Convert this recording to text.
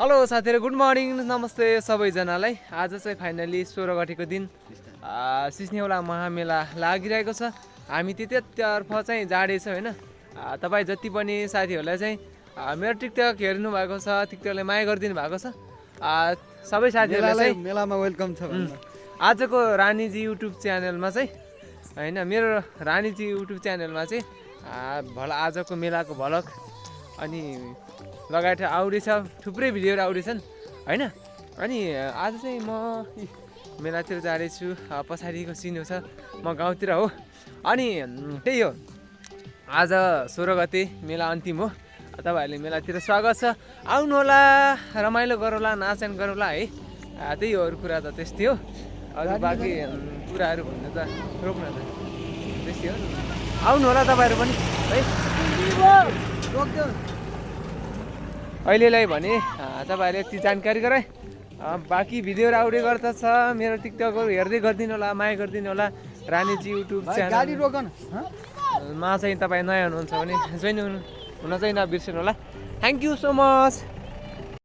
Hello साथीहरु, good morning, नमस्ते सबैजनालाई। आज चाहिँ फाइनली 16 गतेको दिन सिस्नेउला महामेला लागिरहेको छ। हामी त्यतैतर्फ चाहिँ जाँदैछौँ हैन। तपाईँ जति पनि साथीहरूलाई चाहिँ मेरो टिकटक हेर्नु भएको छ, टिकटकले माया गरिदिनु भएको छ, सबै साथीहरूलाई चाहिँ मेलामा वेलकम छ भन्नु। आजको रानीजी युट्युब च्यानलमा चाहिँ हैन, मेरो रानीजी युट्युब च्यानलमा चाहिँ आजको मेलाको भ्लग अनि लगायत आउँदैछ, थुप्रै भिडियोहरू आउँदैछन् हैन। अनि आज चाहिँ म मेलातिर जाँदैछु। पछाडिको सिन छ, म गाउँतिर हो। अनि त्यही हो, आज 16 गते मेला अन्तिम हो। तपाईँहरूले मेलातिर स्वागत छ, आउनु होला, रमाइलो गरौँला, नाचगान गरौँला है। त्यही हो, अरू कुरा त त्यस्तै हो। अरू बाँकी कुराहरू भन्नु त रोक्न त त्यस्तै हो। आउनु होला तपाईँहरू पनि है। अहिलेलाई भने तपाईँहरूले यति जानकारी गराएँ। बाँकी भिडियोहरू आउँदै गर्दछ, मेरो टिकटकहरू हेर्दै गरिदिनु होला, माया गरिदिनु होला। रानीजी युट्युब च्यानलमा चाहिँ तपाईँ नयाँ हुनुहुन्छ भने जोइन हुन चाहिँ नबिर्सनु होला। Thank you so much.